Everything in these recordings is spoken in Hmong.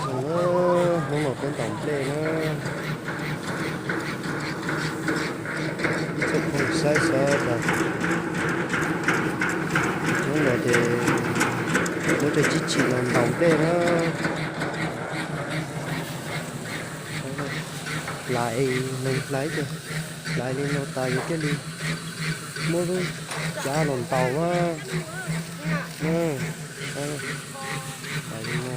Hnub no peb ntaus nplej na. Ib tsoom phooj ywg saib sawv daws, hnub no ces muab cov tsib tshim no ntaus nplej na. Hlais, neeg hlais, hlais li no tas yus thiaj li muab lub cav los ntaus na. Hlais li no,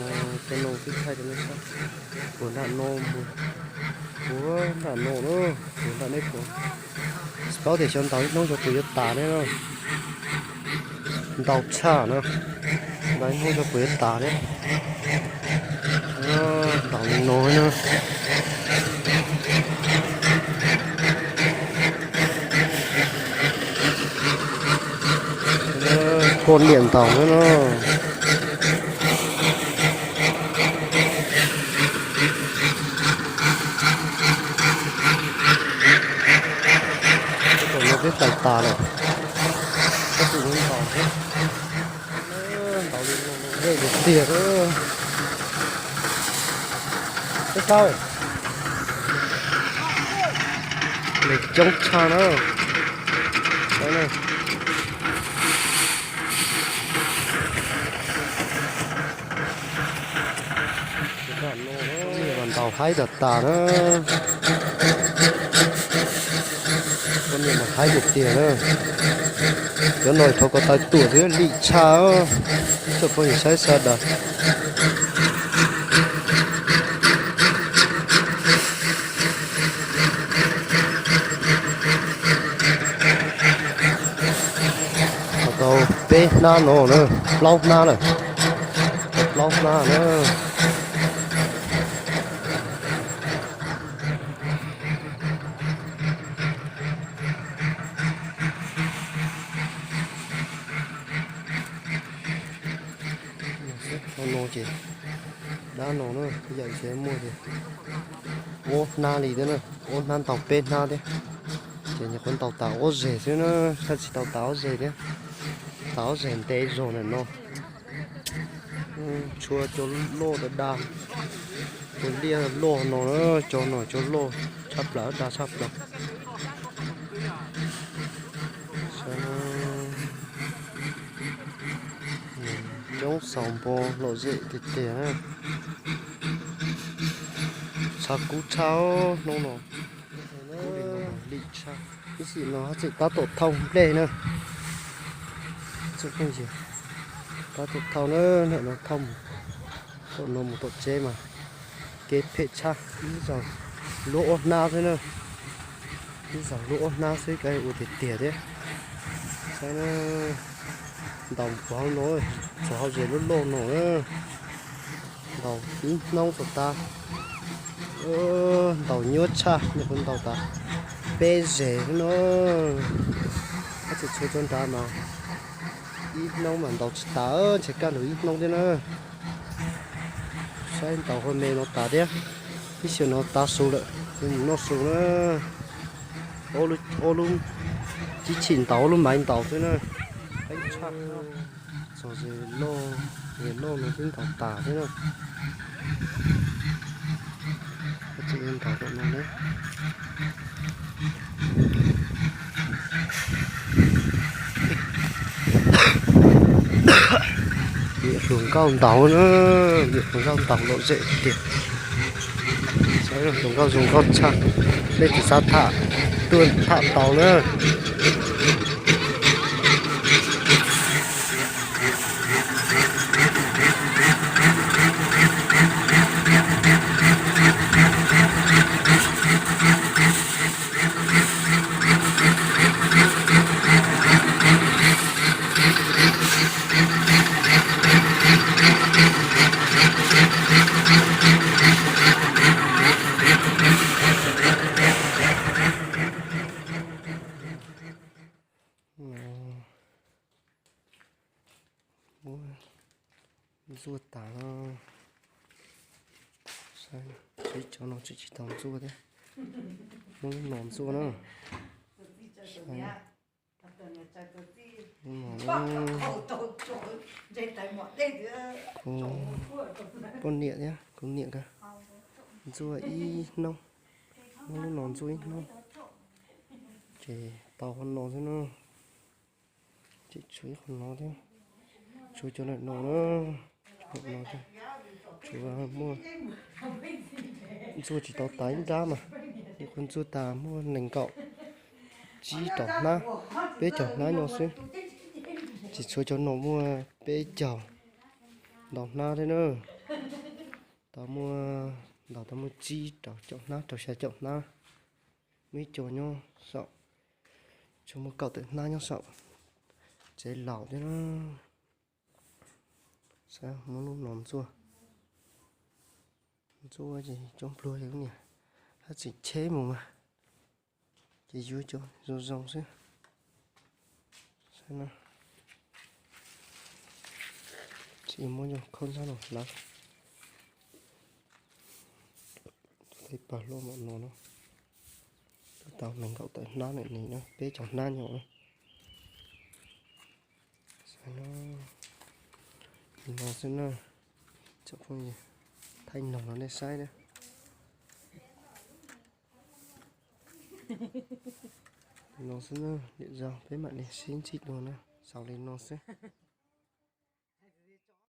cov no twb thaij rau nej saib. Puag nram no mus, puag nram no na, puag nram nej puas, tsis paub tias xyov ntaus ib hnub xyov puas yuav tas thiab na. Ntau tshaj na, ntaus ib hnub xyov puas yuav tas thiab. Ntaus li no na. Poj niam ntaus na. Tom no twb hlais tas lawm, tab sis ntaus, ntaus li no dej tiag tiag. Peb sab, neeg coob tshaj na. Poj niam mas ntaus haib tas tas na. Poj niam mas haib tiag tiag na. Cov no thov ko taw tuam xwb lim tshaj. Tsoom phooj ywg saib sawv daws, tau peb hnab no na, plaub hnab lawm, tau plaub hnab na. Qhov no ces dab no na, yawm tsev muaj ces ua hnab li thiab na, ua hnab ntau peb hnab thiab. Ces nyuam qhuav ntaus tas ob zeg xwb na, thiaj tsis tau tas ob zeg thiab. Tas ob zeg ntev zog ntawm no. Tshuav cov loj da da, cov liaj loj no na, cov no cov loj tshaj plaws, da tshaj plaws. Coob xaus npo lom zem tiag tiag na. Tshav kub tshaj hnub no. Lim tshaj. Ib sim no haj tseem tab tom thauj nplej na. Tab tom thauj na, nim no thauj mus tom no mus tom tsev mas kev phem tshaj, ib zaug luab ob hnab xwb na. Ib zaug luab ob hnab xwb, ua tiag tiag thiab. Saib, ntaus puag hauv no, txog hauv zes lub loj no na. Ntaus ib hnub txog tas, ntaus nyuaj tshaj, nyuam qhuav ntaus tas peb zeg xwb no. Tab sis tshuav cov nrad mas ib hnub mas ntaus tsis tas, ntshe kaj lug ib hnub thiab na. Saib ntaus hua me no tas thiab, ib xyoo no tav su lawm, mus noj su na. Ob lub, tsib tshim ntaus, ob lub maiv ntaus xwb na. Qeeb tshaj, txog zes loj, zes loj no twb ntaus tas thiab na. Tseem ntaus tom no na. Niam hluas nkauj ntaus na, niam hluas nkauj ntaus lom zem tiag. Saib hluas nkauj zoo nkauj tshaj, nej tsis xav tham tuaj tham tau na. Ntxuaj tas no. Saib, ib cov no tseem tsis tau ntxuaj thiab. Muab no ntxuaj na. Saib, no na. Kuv poj niam thiab kuv niam nkawd ntxuaj ib hnub, muab lub no ntxuaj ib hnub, ces tau qhov no xwb na. Ces tshuav ib qho no thiab, tshuav cov ntawm no na, ntawm no thiab, tshuav muaj, ntxuaj tsis tau tas ib nrab mas, kuv ntxuaj tas muaj nees nkaum tsib rau hnab, peb caug hnab nyob xwb. Ces tshuav cov no muaj peb caug ntau hnab thiab na. Tau muaj, ntau tau muaj tsib rau caum hnab, rau xya caum hnab. Muaj ib co nyob saum, tsuas muaj kaum tawm hnab nyob saum tsev laus thiab na. Saib, muab lub no ntxuaj, ntxuaj ces cov npluag ces kuv niam hab tseem cheb mus mas, ces yuav cov zoo zoo xwb. Saib na, tsis muab cov khaub ntxhab no hlawv. Tej pawg luaj mam no na, twb tau nees nkaum tawm hnab lawm ne, peb caug hnab nyob na. Saib no, no xwb na, tsoom phooj ywg, thaij noog rau nej saib na. No xwb na, lwm zaus peb mam li sib ntsib dua na, xaus li no xwb.